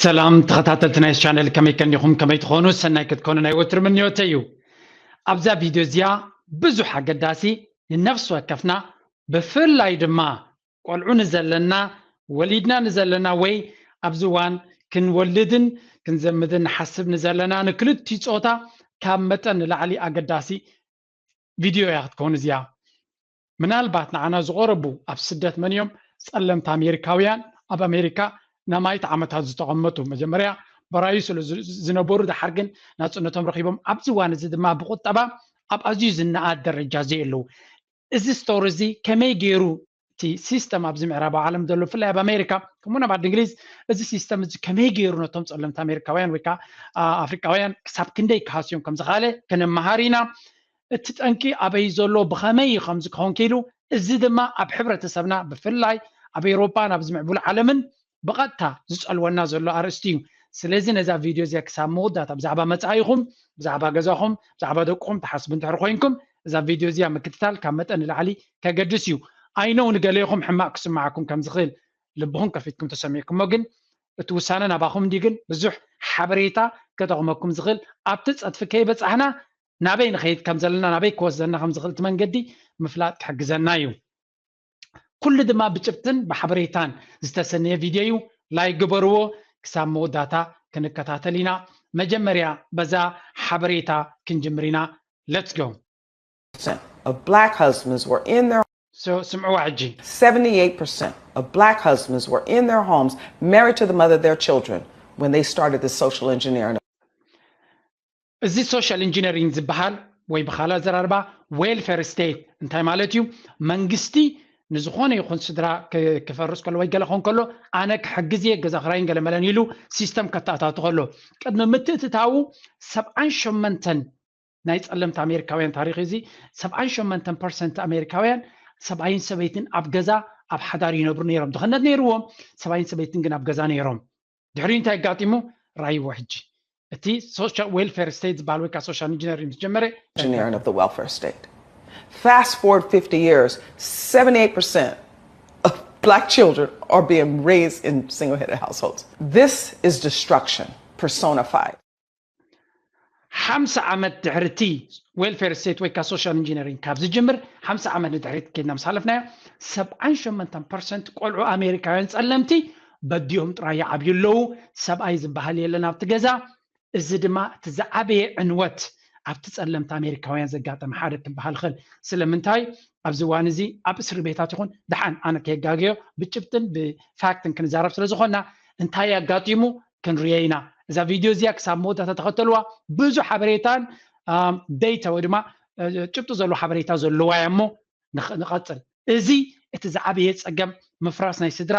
ሰላም ተኸታተልቲ ናይ ቻነል፣ ከመይ ከኒኹም? ከመይ ትኾኑ? ሰናይ ክትኮኑ ናይ ወትሩ ምንዮተይ እዩ። ኣብዛ ቪድዮ እዚኣ ብዙሕ ኣገዳሲ፣ ንነፍሲ ወከፍና፣ ብፍላይ ድማ ቆልዑ ንዘለና፣ ወሊድና ንዘለና፣ ወይ ኣብዚ እዋን ክንወልድን ክንዘምድን ንሓስብ ንዘለና፣ ንክልቲኡ ጾታ ካብ መጠን ንላዕሊ ኣገዳሲ ቪድዮ እያ ክትከውን እዚኣ። ምናልባት ንዓና ዝቐረቡ ኣብ ስደት መን እዮም? ጸለምቲ ኣሜሪካውያን፣ ኣብ ኣሜሪካ ንኣማኢት ዓመታት ዝተቐመጡ፣ መጀመርያ በራዩ ስለ ዝ-፣ ዝነበሩ፣ ደሓር ግን ናጽነቶም ረኺቦም፣ ኣብዚ እዋን እዚ ድማ ብቁጠባ ኣብ ኣዝዩ ዝነኣድ ደረጃ ዘየለዉ። እዚ ስቶሪ እዚ ከመይ ገይሩ እቲ ሲስተም ኣብዚ ምዕራባዊ ዓለም ዘሎ፣ ብፍላይ ኣብ ኣሜሪካ፣ ከምኡውን ኣብ ዓዲ እንግሊዝ፣ እዚ ሲስተም እዚ ከመይ ገይሩ ነቶም ጸለምቲ ኣሜሪካውያን ወይ ከዓ፣ አ፣ ኣፍሪቃውያን ክሳብ ክንደይ ክሃስዮም ከም ዝኸኣለ ክንመሃር ኢና። እቲ ጠንቂ ኣበይ ዘሎ፣ ብኸመይ እዩ ከምዚ ክኸውን ክኢሉ፣ እዚ ድማ ኣብ ሕብረተሰብና፣ ብፍላይ ኣብ ኤውሮጳን ኣብዚ ምዕቡል ዓለምን ብቐጥታ ዝጸልወና ዘሎ ኣርእስቲ እዩ። ስለዚ ነዛ ቪድዮ እዚኣ ክሳብ መወዳእታ ብዛዕባ መጻኢኹም፣ ብዛዕባ ገዛኹም፣ ብዛዕባ ደቅኹም ትሓስቡ እንድሕር ኮይንኩም፣ እዛ ቪድዮ እዚኣ ምክትታል ካብ መጠን ንላዕሊ ከገድስ እዩ። ኣይነው ንገሌኹም ሕማቕ ክስምዓኩም ከም ዝኽእል ልብኹም ከፊትኩም ተሰሚዕኩሞ፣ ግን እቲ ውሳነ ናባኹም እንድዩ። ግን ብዙሕ ሓበሬታ ከጠቕመኩም ዝኽእል ኣብቲ ጸድፊ ከይበጻሕና ናበይ ንኸይድ ከም ዘለና፣ ናበይ ክወስደና ከም ዝኽእል እቲ መንገዲ ምፍላጥ ክሕግዘና እዩ። ኩሉ ድማ ብጭብጥን ብሓበሬታን ዝተሰነየ ቪድዮ እዩ። ላይክ ግበርዎ፣ ክሳብ መወዳእታ ክንከታተል ኢና። መጀመርያ በዛ ሓበሬታ ክንጅምር ኢና። Let's go። Of black husbands were in their So፣ ስምዕዋ ሕጂ። Seventy-eight percent of black husbands were in their homes, married to the mother of their children, when they started the social engineering. እዚ ሶሻል ኢንጂነሪንግ ዝበሃል፣ ወይ ብኻልእ ኣዘራርባ ዌልፌር ስቴት እንታይ ማለት እዩ? መንግስቲ ንዝኾነ ይኹን ስድራ ክ-፣ ክፈርስ ከሎ ወይ ገለ ክኸውን ከሎ፣ ኣነ ክሕግዝ እየ፣ ገዛ ክራይን ገለ መለን ኢሉ ሲስተም ከተኣታቱ ከሎ፣ ቅድሚ ምትእትታዉ ሰብዓን ሸሞንተን ናይ ጸለምቲ ኣሜሪካውያን ታሪኽ እዚ፣ ሰብዓን ሸሞንተን ፐርሰንት ኣሜሪካውያን ሰብኣይን ሰበይትን ኣብ ገዛ ኣብ ሓዳር ይነብሩ ነይሮም። ድኽነት ነይርዎም፣ ሰብኣይን ሰበይትን ግን ኣብ ገዛ ነይሮም። ድሕሪኡ እንታይ ኣጋጢሙ? ራይዎ ሕጂ። እቲ ሶሻል ዌልፌር ስቴት ዝበሃል ወይ ከዓ ሶሻል ኢንጂነሪንግ ምስ ጀመረ Engineering of the welfare state. Fast forward fifty years, seventy-eight percent of black children are being raised in single-headed households. This is destruction personified. ሓምሳ ዓመት ድሕሪ እቲ ዌልፌር ስቴት ወይ ከዓ ሶሻል ኢንጂነሪንግ ካብ ዝጅምር፣ ሓምሳ ዓመት ንድሕሪት ከይድና ምስ ሓለፍናዮ፣ ሰብዓን ሸሞንተን ፐርሰንት ቆልዑ ኣሜሪካውያን ጸለምቲ በዲኦም ጥራይ ይዓብዩ ኣለዉ። ሰብኣይ ዝበሃል የለን ኣብቲ ገዛ። እዚ ድማ እቲ ዝዓበየ ዕንወት ኣብቲ ጸለምቲ ኣሜሪካውያን ዘጋጠመ ሓደ ክበሃል ይኽእል። ስለምንታይ? ኣብዚ እዋን እዚ ኣብ እስሪ ቤታት ይኹን፣ ደሓን ኣነ ከየጋግዮ፣ ብጭብጥን ብፋክትን ክንዛረብ ስለ ዝኾንና፣ እንታይ ኣጋጢሙ ክንርዮ ኢና። እዛ ቪድዮ እዚኣ ክሳብ መወዳእታ ተኸተልዋ። ብዙሕ ሓበሬታን፣ ኣም፣ ዴታ ወይ ድማ፣ እ፣ ጭብጢ ዘለዎ ሓበሬታ ዘለዋ እያ እሞ ንኽ-፣ ንቐጽል። እዚ እቲ ዝዓበየ ጸገም ምፍራስ ናይ ስድራ፣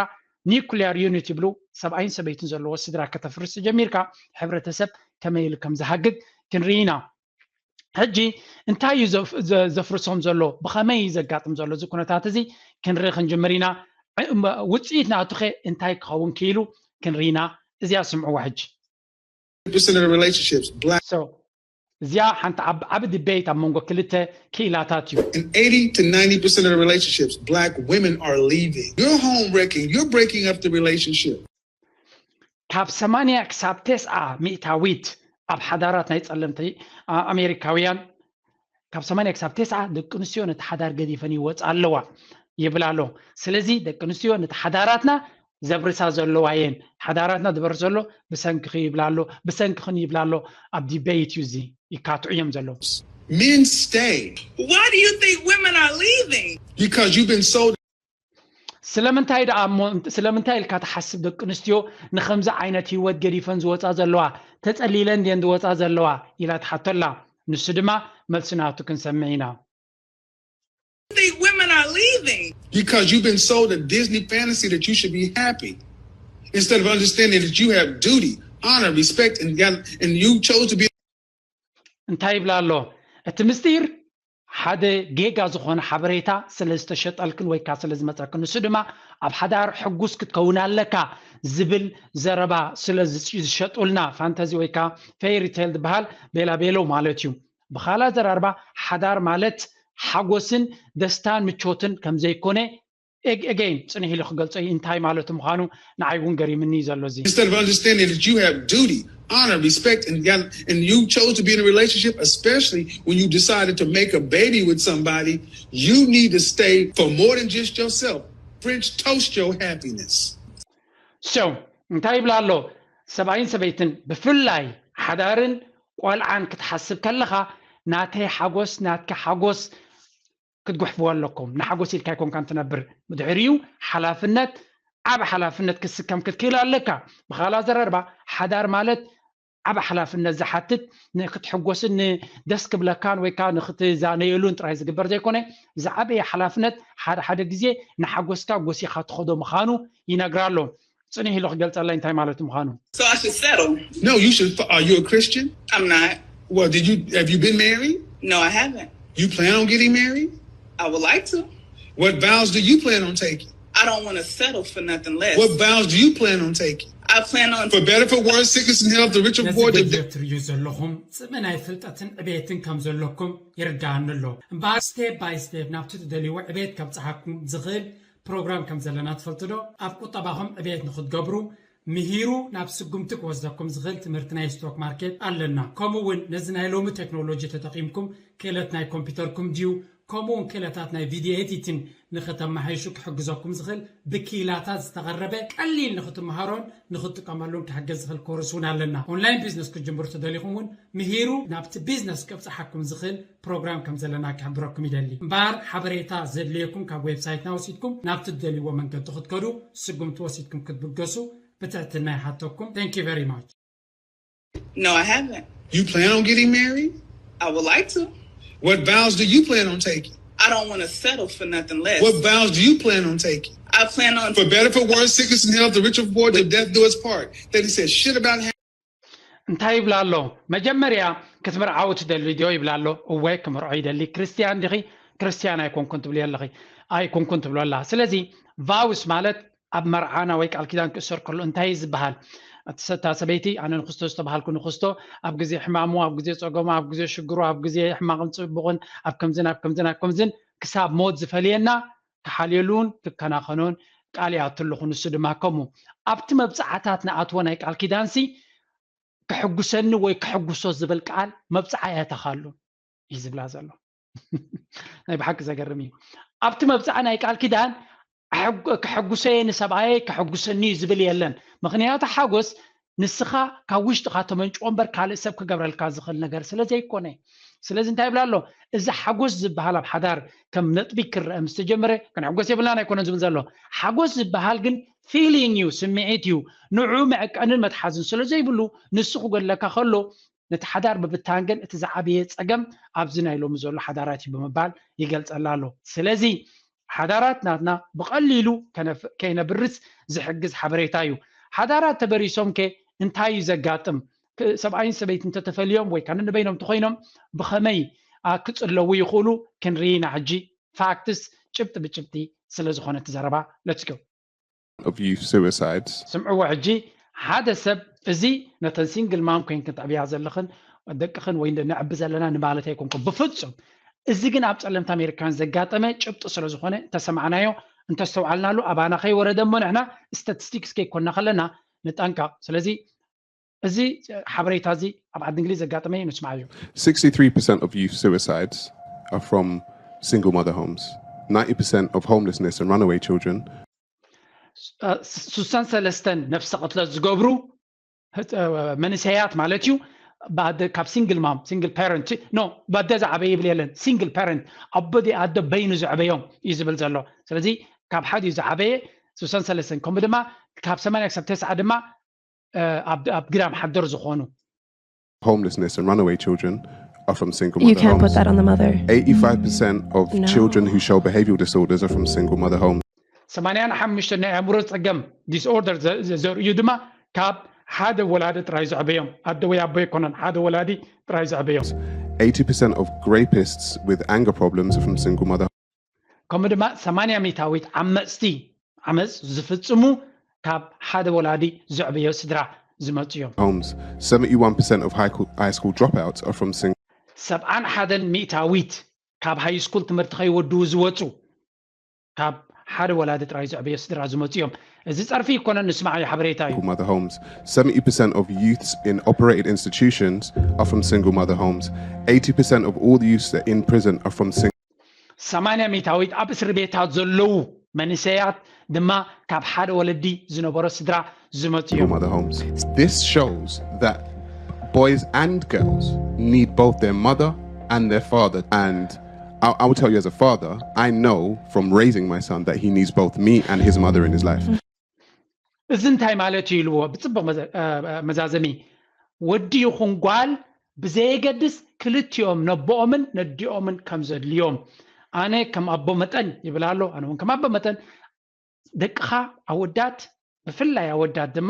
ኒኩሊያር ዩኒት ይብሉ፣ ሰብኣይን ሰበይትን ዘለዎ ስድራ ከተፍርስ ጀሚርካ፣ ሕብረተሰብ ከመይ ኢሉ ከም ዝሃግግ ክንርኢ ኢና። ሕጂ እንታይ እዩ ዘፍ-፣ ዘ-፣ ዘፍርሶም ዘሎ፣ ብኸመይ እዩ ዘጋጥም ዘሎ እዚ ኩነታት እዚ ክንርኢ ክንጅምር ኢና። ዕ-፣ እም-፣ ውጽኢት ናቱኸ እንታይ ክኸውን ክኢሉ ክንርኢ ኢና። እዚኣ ስምዕዋ ሕጂ። percent of the relationships, black So፣ እዚኣ ሓንቲ ዓብ-፣ ዓቢ ዲቤት ኣብ መንጎ ክልተ ክኢላታት እዩ። in eighty to ninety percent of the relationships, black women are leaving. You're home wrecking. You're breaking up the relationship. ካብ ሰማንያ ክሳብ ተስዓ ሚእታዊት ኣብ ሓዳራት ናይ ጸለምቲ፣ ኣ-፣ ኣሜሪካውያን፣ ካብ ሰማንያ ክሳብ ተስዓ ደቂ ኣንስትዮ ነቲ ሓዳር ገዲፈን ይወጻ ኣለዋ ይብል ኣሎ። ስለዚ ደቂ ኣንስትዮ ነቲ ሓዳራትና ዘብርሳ ዘለዋ እየን። ሓዳራትና ዝበርስ ዘሎ ብሰንክኺ ይብላ ኣሎ፣ ብሰንክኽን ይብላ ኣሎ። ኣብ ዲቤት እዩ እዚ፣ ይካትዑ እዮም ዘለዉ። Men stay Why do you think women are leaving? because you've been sold ስለምንታይ ደኣ እሞ፣ ስለምንታይ ኢልካ ትሓስብ ደቂ ኣንስትዮ ንኸምዚ ዓይነት ህይወት ገዲፈን ዝወጻ ዘለዋ? ተጸሊለን ድየን ዝወጻ ዘለዋ? ኢላ ትሓቶ ኣላ። ንሱ ድማ መልሲ ናቱ ክንሰምዕ ኢና። Think women are leaving. because you've been sold a Disney fantasy that you should be happy instead of understanding that you have duty, honor, respect, and got, and you chose to be እንታይ ይብላ ኣሎ? እቲ ምስጢር ሓደ ጌጋ ዝኾነ ሓበሬታ ስለ ዝተሸጠልክን ወይ ከዓ ስለ ዝመፀክን፣ ንሱ ድማ ኣብ ሓዳር ሕጉስ ክትከውን ኣለካ ዝብል ዘረባ ስለ ዝሽ-፣ ዝሸጡልና፣ ፋንታዚ ወይ ከዓ ፌሪ ቴል ዝበሃል ቤላ ቤሎ ማለት እዩ። ብኻልእ ኣዘራርባ ሓዳር ማለት ሓጎስን ደስታን ምቾትን ከም ዘይኮነ again ጽንሕ ኢሉ ክገልጾ እዩ እንታይ ማለቱ ምዃኑ ንዓይ እውን ገሪምኒ እዩ ዘሎ እዚ። Instead of understanding that you have duty, honor, respect, and got, and you chose to be in a relationship, especially when you decided to make a baby with somebody, you need to stay for more than just yourself. French toast your happiness. So እንታይ ይብላ ኣሎ? ሰብኣይን ሰበይትን ብፍላይ ሓዳርን ቆልዓን ክትሓስብ ከለኻ ናተይ ሓጎስ ናትካ ሓጎስ ክትጉሕፍዎ ኣለኩም። ንሓጎስ ኢልካ ኣይኮንካን ትነብር። ብድሕሪኡ ሓላፍነት ዓብ ሓላፍነት ክትስከም ክትክእል ኣለካ። ብኻል ኣዘራርባ ሓዳር ማለት ዓብ ሓላፍነት ዝሓትት ንክትሕጎስን ንደስ ክብለካን ወይ ከዓ ንክትዛነየሉን ጥራይ ዝግበር ዘይኮነ ዝዓበየ ሓላፍነት ሓደ ሓደ ግዜ ንሓጎስካ ጎሲኻ ትኸዶ ምዃኑ ይነግራ ኣሎ። ጽንሕ ኢሉ ክገልጸለይ እንታይ ማለት ምዃኑ። So I should settle. No, you should. Are you a Christian? I'm not. Well, did you have you been married? No, I haven't. You plan on getting married? I would like to. What vows do you plan on taking? I don't want to settle for nothing less. What vows do you plan on taking? I plan on For better, for worse, sickness and health, the rich or ነዚ poor, the ቪድዮ ትርእዩ ዘለኹም ጽምእ ናይ ፍልጠትን ዕቤትን ከም ዘለኩም ይርዳኣኒ ኣሎ። እምበኣር step by step ናብቲ ትደልይዎ ዕቤት ከብጽሓኩም ዝኽእል ፕሮግራም ከም ዘለና ትፈልጡ ዶ? ኣብ ቁጠባኹም ዕቤት ንክትገብሩ ምሂሩ ናብ ስጉምቲ ክወስደኩም ዝኽእል ትምህርቲ ናይ ስቶክ ማርኬት ኣለና። ከምኡ እውን ነዚ ናይ ሎሚ ቴክኖሎጂ ተጠቒምኩም ክእለት ናይ ኮምፒውተርኩም ድዩ ከምኡ እውን ክእለታት ናይ ቪድዮ ኤዲቲን ንክተመሓይሹ ክሕግዘኩም ዝኽእል ብኪላታት ዝተቐረበ ቀሊል ንክትመሃሮን ንክትጥቀመሉን ክሕግዝ ዝኽእል ኮርስ እውን ኣለና። ኦንላይን ቢዝነስ ክትጅምሩ ተደሊኹም እውን ምሂሩ ናብቲ ቢዝነስ ከብፅሓኩም ዝኽእል ፕሮግራም ከም ዘለና ክሕብረኩም ይደሊ። እምበኣር ሓበሬታ ዘድልየኩም ካብ ዌብሳይትና ወሲድኩም ናብቲ ትደልይዎ መንገዲ ክትከዱ ስጉምቲ ወሲድኩም ክትብገሱ ብትሕትና ይሓተኩም። Thank you very much. No, I haven't. You plan on getting married? I would like to. What vows do you plan on taking? I don't want to settle for nothing less. What vows do you plan on taking? I plan on For better, for worse, sickness and health, the rich or poor, till death do us part. Then he said, shit about having እንታይ ይብላ ኣሎ? መጀመርያ ክትምርዓው ትደሊ ድዮ ይብላ ኣሎ። እወ ክምርዖ ይደሊ። ክርስትያን ዲኺ? ክርስትያን ኣይኮንኩን ትብልዮ ኣለኺ። ኣይኮንኩን ትብሎ ኣላ። ስለዚ ቫውስ ማለት ኣብ መርዓና ወይ ቃል ኪዳን ክእሰር ከሎ እንታይ እዩ ዝበሃል? እቲ ሰ- እታ ሰበይቲ ኣነ ንክስቶ ዝተባሃልኩ ንክስቶ ኣብ ግዜ ሕማሙ፣ ኣብ ግዜ ጸገሙ፣ ኣብ ግዜ ሽግሩ፣ ኣብ ግዜ ሕማቕን ጽቡቕን፣ ኣብ ከምዝን ኣብ ከምዝን ኣብ ከምዝን ክሳብ ሞት ዝፈልየና ክሓልየሉን ክከናኸኖን ቃል ይኣቱ ኣለኹ። ንሱ ድማ ከምኡ ኣብቲ መብጽዓታት ንኣትዎ ናይ ቃል ኪዳንሲ ክሕጉሰኒ ወይ ክሕጉሶ ዝብል ቃል መብጽዓ ኣየተኻሉን እዩ ዝብላ ዘሎ። ናይ ብሓቂ ዘገርም እዩ። ኣብቲ መብጽዓ ናይ ቃል ኪዳን ኣሕጉ- ከሐጉሰየ ንሰብኣየይ ከሐጉሰኒ እዩ ዝብል የለን። ምኽንያቱ ሓጎስ ንስኻ ካብ ውሽጥኻ ተመንጭዎ እምበር ካልእ ሰብ ክገብረልካ ዝኽእል ነገር ስለ ዘይኮነ። ስለዚ እንታይ ይብላ ኣሎ? እዚ ሓጎስ ዝበሃል ኣብ ሓዳር ከም ነጥቢ ክረአ ምስ ተጀመረ ክንሕጎስ የብልናን ኣይኮነን ዝብል ዘሎ። ሓጎስ ዝበሃል ግን ፊሊንግ እዩ፣ ስምዒት እዩ። ንዑ መዕቀንን መትሓዝን ስለ ዘይብሉ ንሱ ክጎድለካ ከሎ ነቲ ሓዳር ምብታን ግን እቲ ዝዓበየ ጸገም ኣብዚ ናይ ሎሚ ዘሎ ሓዳራት እዩ ብምባል ይገልጸላ ኣሎ። ስለዚ ሓዳራት ናትና ብቐሊሉ ከነፍ- ከይነብርስ ዝሕግዝ ሓበሬታ እዩ። ሓዳራት ተበሪሶም ከ እንታይ እዩ ዘጋጥም? ክ- ሰብኣይን ሰበይትን እንተተፈልዮም ወይ ከነ ንበይኖም እንተኾይኖም ብኸመይ ኣ- ክጽለዉ ይኽእሉ ክንርኢ ኢና። ሕጂ ፋክትስ ጭብጢ ብጭብጢ ስለ ዝኾነ እቲ ዘረባ let's go። of youth suicides. ስምዕዎ ሕጂ ሓደ ሰብ እዚ ነተን ሲንግል ማም ኮይንክን ተዕብያ ዘለኽን ደቅኽን ወይ ነዕቢ ዘለና ንማለት ኣይኮንኩ ብፍጹም። እዚ ግን ኣብ ጸለምቲ ኣሜሪካውያን ዘጋጠመ ጭብጢ ስለ ዝኾነ እንተሰማዕናዮ እንተስተውዓልናሉ ኣባና ከይወረደ እሞ ንሕና ስታቲስቲክስ ከይኮንና ከለና ንጠንቀቕ። ስለዚ እዚ ሓበሬታ እዚ ኣብ ዓዲ እንግሊዝ ዘጋጠመ እዩ፣ ንስማዓዮ። Sixty-three percent of youth suicides are from single mother homes. Ninety percent of homelessness and runaway children ሱሳን ሰለስተን ነፍሰ ቅትለት ዝገብሩ ህፃ- መንእሰያት ማለት እዩ። ብኣደ ካብ ሲንግል ማም ሲንግል ፓረንት ኖ ብኣደ ዝዓበየ ይብል የለን። ሲንግል ፓረንት ኣቦ ኣደ በይኑ ዘዕበዮም እዩ ዝብል ዘሎ። ስለዚ ካብ ሓደ እዩ ዝዓበየ ሱሳን ሰለስተን ከምኡ ድማ ካብ ሰማንያ ክሳብ ተስዓ ድማ እ፣ ኣብ ኣብ ግዳም ሓደር ዝኾኑ homelessness and runaway children are from single You mother can't put homes. That on the mother. Eighty-five percent of No. children who show behavioral disorders are from single mother homes. ሰማንያን ሓሙሽተ ናይ ኣእምሮ ጸገም ዲስኦርደር ዘ- ዘ- ዘርእዩ ድማ ካብ ሓደ ወላዲ ጥራይ ዘዕበዮም ኣደ ወይ ኣቦ ኣይኮነን ሓደ ወላዲ ጥራይ ዘዕበዮም። Eighty percent of rapists with anger problems are from single mother ከምኡ ድማ ሰማንያ ሚታዊት ዓመፅቲ ዓመፅ ዝፍፅሙ ካብ ሓደ ወላዲ ዘዕበዮ ስድራ ዝመፁ እዮም። homes. Seventy-one percent of high, co- high school dropouts are from single ሰብዓን ሓደን ሚእታዊት ካብ ሃይ ስኩል ትምህርቲ ከይወድኡ ዝወፁ ካብ ሓደ ወላዲ ጥራይ ዘዕበዮ ስድራ ዝመፁ እዮም። እዚ ጸርፊ ይኮነን፣ ንስማዓዮ ሓበሬታ እዩ። Single mother homes. Seventy percent of youths in operated institutions are from single mother homes. Eighty percent of all the youths that are in prison are from single ሰማንያ ሚእታዊት ኣብ እስሪ ቤታት ዘለዉ መንእሰያት ድማ ካብ ሓደ ወለዲ ዝነበሮ ስድራ ዝመፁ እዮም። Mother homes. This shows that boys and girls need both their mother and their father. And I, I will tell you as a father, I know from raising my son that he needs both me and his mother in his life. እዚ እንታይ ማለት እዩ ኢልዎ ብፅቡቅ መዛዘሚ፣ ወዲ ይኹን ጓል ብዘየገድስ ክልቲኦም ነቦኦምን ነዲኦምን ከም ዘድልዮም፣ ኣነ ከም ኣቦ መጠን ይብል ኣሎ። ኣነ እውን ከም ኣቦ መጠን ደቅኻ ኣወዳት፣ ብፍላይ ኣወዳት ድማ፣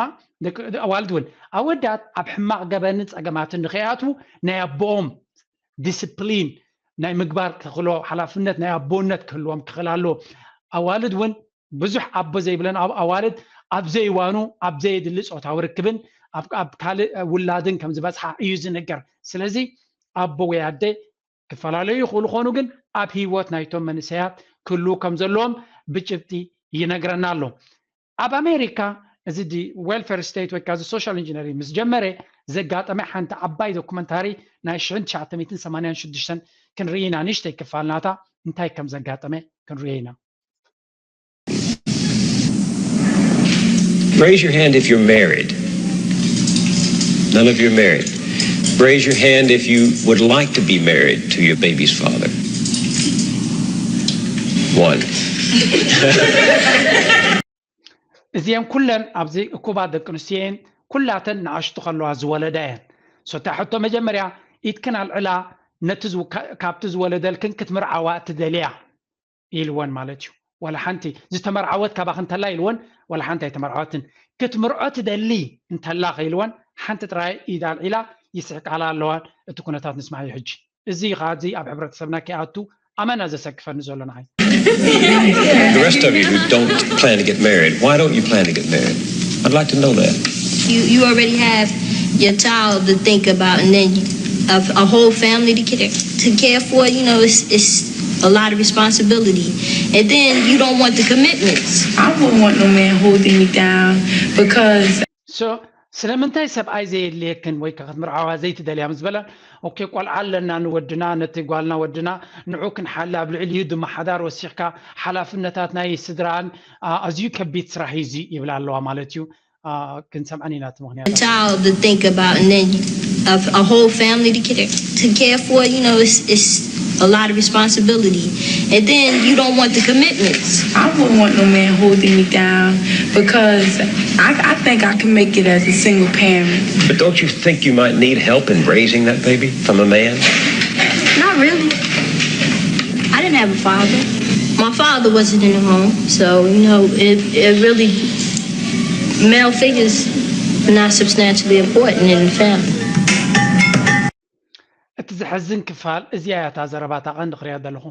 ኣዋልድ እውን፣ ኣወዳት ኣብ ሕማቕ ገበንን ፀገማትን ንኸይኣትዉ ናይ ኣቦኦም ዲስፕሊን ናይ ምግባር ክኽእሎ ሓላፍነት ናይ ኣቦነት ክህልዎም ክኽእል ኣለዎ። ኣዋልድ እውን ብዙሕ ኣቦ ዘይብለን ኣዋልድ ኣብ ዘይዋኑ ኣብ ዘየድሊ ፆታዊ ርክብን ኣብ ካልእ ውላድን ከም ዝበፅሓ እዩ ዝንገር። ስለዚ ኣቦ ወይ ኣደ ክፈላለዩ ይኽእሉ ኾኑ ግን ኣብ ህይወት ናይቶም መንእሰያት ክህልዉ ከም ዘለዎም ብጭብጢ ይነግረና ኣሎ። ኣብ ኣሜሪካ እዚ ዲ ዌልፌር ስቴት ወይ ከዓ እዚ ሶሻል ኢንጂነሪንግ ምስ ጀመረ ዘጋጠመ ሓንቲ ዓባይ ዶኩመንታሪ ናይ ሽሕን ትሽዓተ ሚእትን ሰማንያን ሽዱሽተን ክንርኢ ኢና። ንእሽተይ ክፋል ናታ እንታይ ከም ዘጋጠመ ክንርኢ ኢና። Raise your hand if you're married. None of you are married. Raise your hand if you would like to be married to your baby's father. One. እዚአን ኩለን ኣብዚ እኩባት ደቂ ኣንስትዮ እየን። ኩላተን ንኣሽቱ ከለዋ ዝወለዳ እየን። ሶታ ሕቶ መጀመርያ ኢድክን ኣልዕላ ነቲ ካብቲ ዝወለደልክን ክትምርዓዋ እትደልያ ኢልወን ማለት እዩ። ዋላ ሓንቲ ዝተመርዓወት ካባኽ እንተላ ኢልወን ዋላ ሓንቲ ኣይተመርዓወትን። ክትምርዖ ትደሊ እንተላ ከኢልወን ሓንቲ ጥራይ ኢድ ኣልዒላ ይስሕቃላ ኣለዋ። እቲ ኩነታት ንስማዓዮ ሕጂ። እዚ ኸዓ እዚ ኣብ ሕብረተሰብና ከይኣቱ ኣመና ዘሰክፈኒ ዘሎ ንዓይ። The rest of you who don't plan to get married, why don't you plan to get married? I'd like to know that. You you already have your child to think about, and then a, a whole family to care to care for. You know, it's it's a lot of responsibility, and then you don't want the commitments. I wouldn't want no man holding me down because. So ስለምንታይ ሰብኣይ ዘየድልየክን ወይ ከዓ ክትምርዓዋ ዘይትደልያ ምስ በላ፣ ኦኬ ቆልዓ ኣለና ንወድና፣ ነቲ ጓልና ወድና ንዑ ክንሓሊ፣ ኣብ ልዕሊኡ ድማ ሓዳር ወሲኽካ ሓላፍነታት ናይ ስድራን ኣዝዩ ከቢድ ስራሕ እዩ እዚ ይብላ ኣለዋ ማለት እዩ። ክንሰምዐን ኢና እቲ ምክንያት። A child to think about, and then a, a whole family to care to care for. You know, it's it's a lot of responsibility, and then you don't want the commitments. I wouldn't want no man holding me down because I I think I can make it as a single parent. But don't you think you might need help in raising that baby from a man? Not really. I didn't have a father. My father wasn't in the home, so you know it it really male figures are not substantially important in the family. እቲ ዘሕዝን ክፋል እዚኣ እያ፣ እታ ዘረባታ ቀንዲ ክሪኣ ዘለኹ።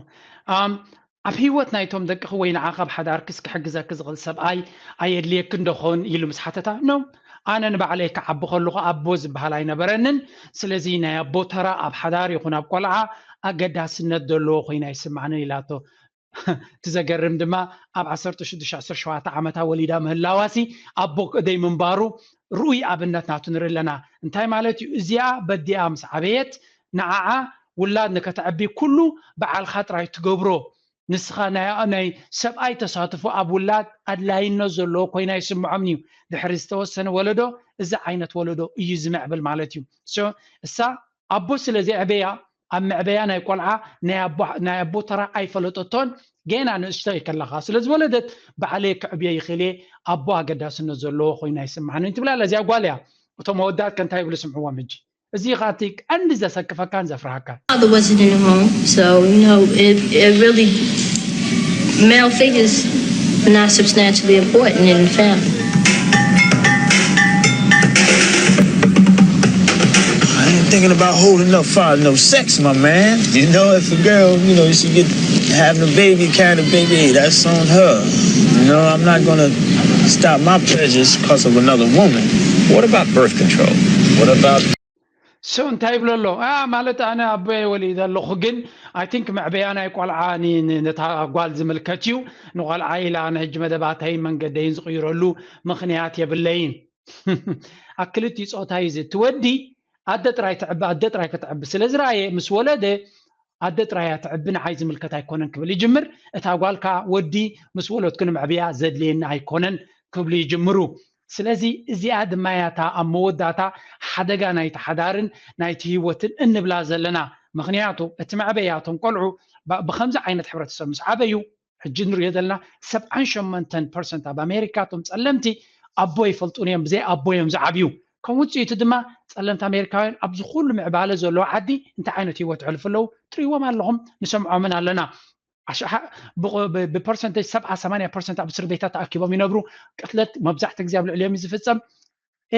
ኣብ ህይወት ናይቶም ደቅኺ ወይ ንዓኻ ኣብ ሓዳርክስ ክሕግዘኪ ዝኽእል ሰብኣይ ኣየድልየክን ዶ ኾን ኢሉ ምስ ሓተታ፣ ኖ፣ ኣነ ንባዕለይ ክዓቢ ከለኹ ኣቦ ዝበሃል ኣይነበረንን። ስለዚ ናይ ኣቦ ተራ ኣብ ሓዳር ይኹን ኣብ ቆልዓ ኣገዳስነት ዘለዎ ኮይኑ ኣይስምዓንን ኢላቶ። እቲ ዘገርም ድማ ኣብ ዓሰርተ ሽዱሽተ ዓሰርተ ሸውዓተ ዓመታ ወሊዳ ምህላዋሲ ኣቦ ደይ ምንባሩ ርኡይ ኣብነት ናቱ ንርኢ ኣለና። እንታይ ማለት እዩ? እዚኣ በዲኣ ምስ ዓበየት ንዓዓ ውላድ ንከተዕቢ ኩሉ በዓልኻ ጥራይ ትገብሮ፣ ንስኻ ናይ ናይ ሰብኣይ ተሳትፎ ኣብ ውላድ ኣድላይነት ዘለዎ ኮይና ይስምዖምኒ እዩ። ድሕሪ ዝተወሰነ ወለዶ እዚ ዓይነት ወለዶ እዩ ዝምዕብል ማለት እዩ። እሳ ኣቦ ስለ ዘዕበያ ኣብ መዕበያ ናይ ቆልዓ ናይ ኣቦ ተራ ኣይፈለጠቶን። ገና ንእሽተይ ከለኻ ስለ ዝወለደት ባዕለይ ክዕብዮ ይኽእል እየ፣ ኣቦ ኣገዳስነት ዘለዎ ኮይኑ ኣይስምዓንን ትብል ኣላ። እዚኣ ጓል እያ። እቶም ኣወዳት ከ እንታይ ይብሉ ስምዕዎም ሕጂ። እዚ ኸኣ እቲ ቀንዲ ዘሰክፈካን ዘፍርሃካን። Father wasn't in the home, so you know it it really male figures are not substantially important in the family. I ain't thinking about holding up father no sex, my man. You know, if a girl, you know, she get having a baby, carrying a baby, hey, that's on her. You know, I'm not gonna stop my pleasures because of another woman. What about birth control? What about So እንታይ ይብሎ ኣሎ? ኣ፣ ማለት ኣነ ኣቦየ ወሊደ ኣለኹ፣ ግን I think መዕበያ ናይ ቆልዓ ኒ-፣ ኒ-፣ ነታ ጓል ዝምልከት እዩ። ንቆልዓ ኢላ ንሕጂ መደባተይን መንገደይን ዝቕይረሉ ምኽንያት የብለይን። ኣብ ክልቲኡ ጾታ እዩ እዚ። እቲ ወዲ ኣደ ጥራይ ትዕቢ፣ ኣደ ጥራይ ከተዕቢ ስለ ዝረኣየ ምስ ወለደ ኣደ ጥራይ እያ ትዕቢ፣ ንዓይ ዝምልከት ኣይኮነን ክብል ይጅምር። እታ ጓል ከኣ ወዲ ምስ ወለድኩ ንምዕብያ ዘድልየኒ ኣይኮነን ክብሉ ይጅምሩ። ስለዚ እዚኣ ድማ እያ እታ ኣብ መወዳእታ ሓደጋ ናይቲ ሓዳርን ናይቲ ህይወትን እንብላ ዘለና። ምኽንያቱ እቲ መዕበያ እቶም ቆልዑ ብ-፣ ብኸምዚ ዓይነት ሕብረተሰብ ምስ ዓበዩ፣ ሕጂ ንሪኦ ዘለና ሰብዓን ሸሞንተን ፐርሰንት ኣብ ኣሜሪካ እቶም ጸለምቲ ኣቦ ይፈልጡን እዮም፣ ብዘይ ኣቦ እዮም ዝዓብዩ። ከም ውጽኢቱ ድማ ጸለምቲ ኣሜሪካውያን ኣብዚ ኩሉ ምዕባለ ዘለዎ ዓዲ እንታይ ዓይነት ህይወት የሕልፉ ኣለዉ ትርእይዎም ኣለኹም፣ ንሰምዖምን ኣለና። ኣሽሓ-፣ ብቑ-፣ ብ-፣ ብፐርሰንቴጅ ሰብዓ ሰማንያ ፐርሰንት ኣብ እስር ቤታት ተኣኪቦም ይነብሩ። ቅትለት መብዛሕትኡ ግዜ ኣብ ልዕሊኦም እዩ ዝፍጸም።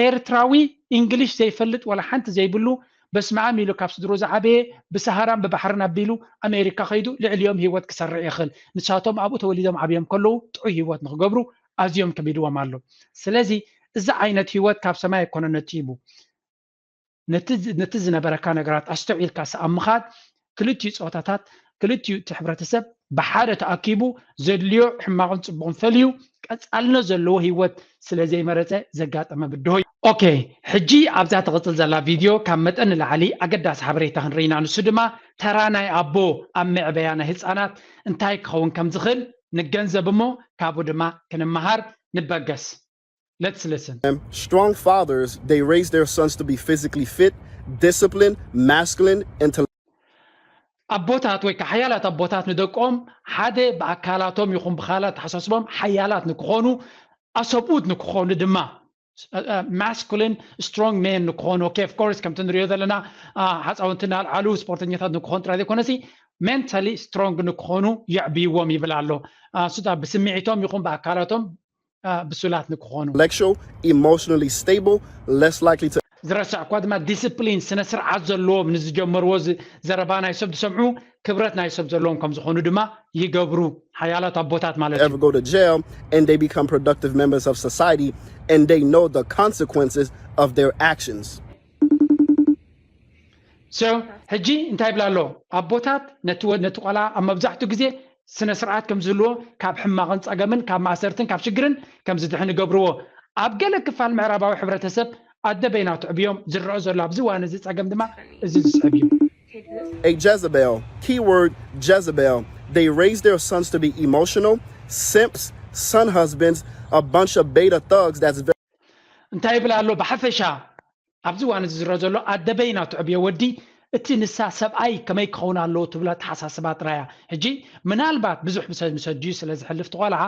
ኤርትራዊ እንግሊሽ ዘይፈልጥ ዋላ ሓንቲ ዘይብሉ፣ በስመ ኣብ ኢሉ ካብ ስድርኡ ዝዓበየ፣ ብሰሃራን ብባሕርን ኣቢሉ ኣሜሪካ ከይዱ ልዕሊኦም ህይወት ክሰርዕ ይኽእል። ንሳቶም ኣብኡ ተወሊዶም ዓብዮም ከለዉ ጥዑይ ህይወት ንኽገብሩ ኣዝዮም ከቢድዎም ኣሎ። ስለዚ እዚ ዓይነት ህይወት ካብ ሰማይ ኣይኮነን ነጢቡ። ነቲ ዝ-፣ ነቲ ዝነበረካ ነገራት ኣስተውዒልካ ስኣብ ምኻድ፣ ክልቲኡ ጾታታት፣ ክልቲኡ እቲ ሕብረተሰብ ብሓደ ተኣኪቡ ዘድልዮ ሕማቕን ጽቡቕን ፈልዩ ቀጻልነት ዘለዎ ህይወት ስለ ዘይመረጸ ዘጋጠመ ብድሆ እዩ። ኦኬ፣ ሕጂ ኣብዛ ትቕጽል ዘላ ቪድዮ ካብ መጠን ንላዕሊ ኣገዳሲ ሓበሬታ ክንርኢ ኢና። ንሱ ድማ ተራ ናይ ኣቦ ኣብ መዕበያ ናይ ህጻናት እንታይ ክኸውን ከም ዝኽእል ንገንዘብ እሞ ካብኡ ድማ ክንመሃር ንበገስ። Let's listen. Strong fathers, they raise their sons to be physically fit, disciplined, masculine, intellectual. ኣቦታት ወይ ከዓ ሓያላት ኣቦታት ንደቆም ሓደ ብኣካላቶም ይኹን ብካላት ተሓሳስቦም ሓያላት ንክኾኑ፣ ኣሰብኡት ንክኾኑ ድማ፣ masculine strong men ንክኾኑ። Okay, of course፣ ከምቲ ንሪኦ ዘለና፣ ኣ፣ ሓፃውንቲ እናልዓሉ ስፖርተኛታት ንክኾኑ ጥራይ ዘይኮነሲ mentally strong ንክኾኑ የዕብይዎም ይብል ኣሎ። ኣ፣ እሱ ብስምዒቶም ይኹን ብኣካላቶም ኣ፣ ብሱላት ንክኾኑ። Intellectual, emotionally stable, less likely to ዝረሳዕኳ ድማ ዲስፕሊን፣ ስነ ስርዓት ዘለዎም፣ ንዝጀመርዎ ዝ-፣ ዘረባ ናይ ሰብ ዝሰምዑ፣ ክብረት ናይ ሰብ ዘለዎም ከም ዝኾኑ ድማ ይገብሩ። ሓያላት ኣቦታት ማለት እዩ። ever go to jail, and they become productive members of society, and they know the consequences of their actions. So ሕጂ እንታይ ይብላ ኣሎ? ኣቦታት ነቲ ወ-፣ ነቲ ቆልዓ ኣብ መብዛሕትኡ ግዜ ስነ ስርዓት ከም ዝህልዎ፣ ካብ ሕማቕን ጸገምን ካብ ማእሰርትን ካብ ሽግርን ከም ዝድሕን ይገብርዎ። ኣብ ገለ ክፋል ምዕራባዊ ሕብረተሰብ ኣደ በይና ትዕብዮም ዝረአ ዘሎ ኣብዚ እዋን እዚ ጸገም ድማ እዚ ዝስዕብ እዩ። A Jezebel, keyword Jezebel. They raise their sons to be emotional, simps, son husbands, a bunch of beta thugs that's very እንታይ ይብል ኣሎ? ብሓፈሻ ኣብዚ እዋን እዚ ዝረአ ዘሎ ኣደ በይና ትዕብዮ ወዲ፣ እቲ ንሳ ሰብኣይ ከመይ ክኸውን ኣለዎ ትብሎ ኣተሓሳስባ ጥራይ እያ። ሕጂ ምናልባት ብዙሕ ምስ ምስ ኣዲኡ ስለ ዝሕልፍ እቲ ቆልዓ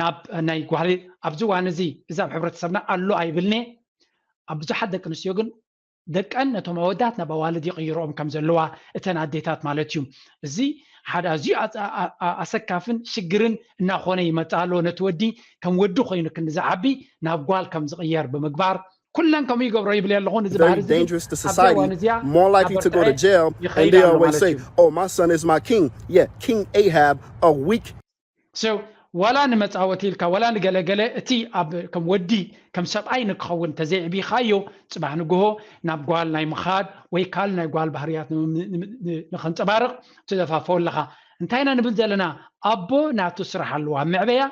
ናብ ናይ ጓል ኣብዚ እዋን እዚ እዚ ኣብ ሕብረተሰብና ኣሎ ኣይብልን'የ። ኣብ ብዙሓት ደቂ ኣንስትዮ ግን ደቀን ነቶም ኣወዳት ናብ ኣዋልድ ይቕይርኦም ከም ዘለዋ እተን ኣዴታት ማለት እዩ። እዚ ሓደ ኣዝዩ ኣጸ-፣ ኣ-፣ ኣ-፣ ኣ-፣ ኣሰካፍን ሽግርን እናኾነ ይመጽእ ኣሎ። ነቲ ወዲ ከም ወዲ ኮይኑ ክንዲ ዝዓቢ ናብ ጓል ከም ዝቕየር ብምግባር ኩለን ከምኡ ይገብሮ ይብል ኣለኹ። እዚ very ባህሪ እዚ ግን dangerous to ኣብዛ society, እዋን እዚኣ more likely to go to እናበርትዐ jail, and ይኸይድ they ኣሎ always ማለት say, እዩ። "Oh, my son is my king." Yeah, King Ahab, a weak So ዋላ ንመጻወቲ ኢልካ ዋላ ንገለገለ እቲ ኣብ ከም ወዲ ከም ሰብኣይ ንክኸውን ተዘይዕቢኻዮ ጽባሕ ንግሆ ናብ ጓል ናይ ምኻድ ወይ ካልእ ናይ ጓል ባህርያት ን-፣ ን-፣ ን-፣ ንኸንጸባርቕ ትደፋፍኦ ኣለኻ። እንታይ ኢና ንብል ዘለና? ኣቦ ናቱ ስራሕ ኣለዋ ኣብ መዕበያ፣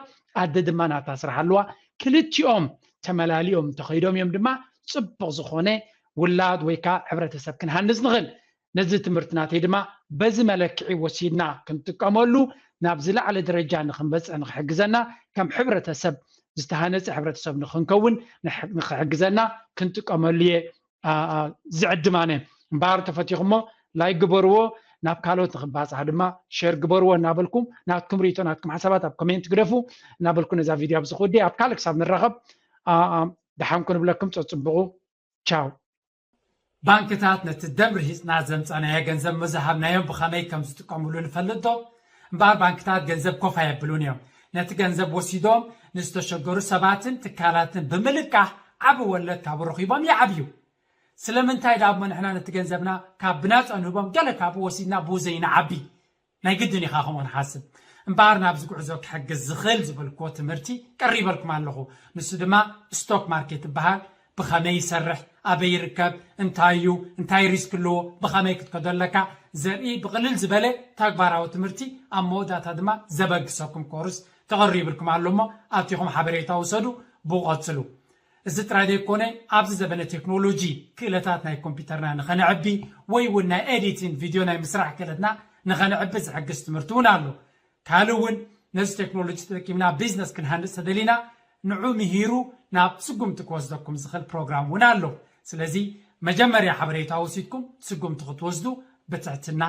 ኣደ ድማ ናታ ስራሕ ኣለዋ። ክልቲኦም ተመላሊኦም እንተኸይዶም እዮም ድማ ጽቡቕ ዝኾነ ውላድ ወይ ከዓ ሕብረተሰብ ክንሃንጽ ንኽእል። ነዚ ትምህርቲ ናተይ ድማ በዚ መለክዒ ወሲድና ክንጥቀመሉ ናብ ዝለዓለ ደረጃ ንክንበፅሕ ንክሕግዘና፣ ከም ሕብረተሰብ ዝተሃነፀ ሕብረተሰብ ንክንከውን ንሕ-፣ ንክሕግዘና ክንጥቀመሉ እየ፣ ኣ፣ ኣ፣ ዝዕድም ኣነ። እምበኣር ተፈቲኹሞ ላይክ ግበርዎ፣ ናብ ካልኦት ንክባፃሕ ድማ ሸር ግበርዎ እናበልኩም ናትኩም ርእይቶ ናትኩም ሓሳባት ኣብ ኮሜንት ግደፉ እናበልኩ ነዛ ቪድዮ ኣብዚ ክውዲ ኣብ ካልእ ክሳብ ንራኸብ፣ ኣ፣ ኣ፣ ደሓን ኩኑ ብለኩም ፀፅብቑ። ቻው። ባንክታት ነቲ ደም ርሂጽና ዘምጸናዮ ገንዘብ ምዝሃብናዮም ብኸመይ ከም ዝጥቀምሉ ንፈልጥ ዶ? እምበኣር ባንክታት ገንዘብ ኮፍ ኣየብሉን እዮም። ነቲ ገንዘብ ወሲዶም ንዝተሸገሩ ሰባትን ትካላትን ብምልቃሕ ዓቢ ወለድ ካብኡ ረኺቦም ይዓብዩ። ስለምንታይ ደኣ እሞ ንሕና ነቲ ገንዘብና ካብ ብናጻ ንህቦም ገለ ካብኡ ወሲድና ብኡ ዘይንዓቢ? ናይ ግድን ኢኻ ከምኡ ንሓስብ። እምበኣር ናብዚ ጉዕዞ ክሕግዝ ዝኽእል ዝበልክዎ ትምህርቲ ቀሪበልኩም ኣለኹ። ንሱ ድማ ስቶክ ማርኬት ይበሃል። ብኸመይ ይሰርሕ፣ ኣበይ ይርከብ፣ እንታይ እዩ፣ እንታይ ሪስክ ኣለዎ፣ ብኸመይ ክትከዶ ኣለካ ዘርኢ ብቕልል ዝበለ ተግባራዊ ትምህርቲ፣ ኣብ መወዳእታ ድማ ዘበግሰኩም ኮርስ ተቐሪብልኩም ኣሎ እሞ ኣቲኹም ሓበሬታ ውሰዱ። ብቐጽሉ እዚ ጥራይ ዘይኮነ ኣብዚ ዘበነ ቴክኖሎጂ ክእለታት ናይ ኮምፒውተርና ንኸነዕቢ ወይ እውን ናይ ኤዲቲን ቪድዮ ናይ ምስራሕ ክእለትና ንኸነዕቢ ዝሕግዝ ትምህርቲ እውን ኣሎ። ካልእ እውን ነዚ ቴክኖሎጂ ተጠቂምና ቢዝነስ ክንሃንፅ ተደሊና ንዑ ምሂሩ ናብ ስጉምቲ ክወስደኩም ዝኽእል ፕሮግራም እውን ኣሎ። ስለዚ መጀመርያ ሓበሬታ ወሲድኩም ስጉምቲ ክትወስዱ ብትሕትና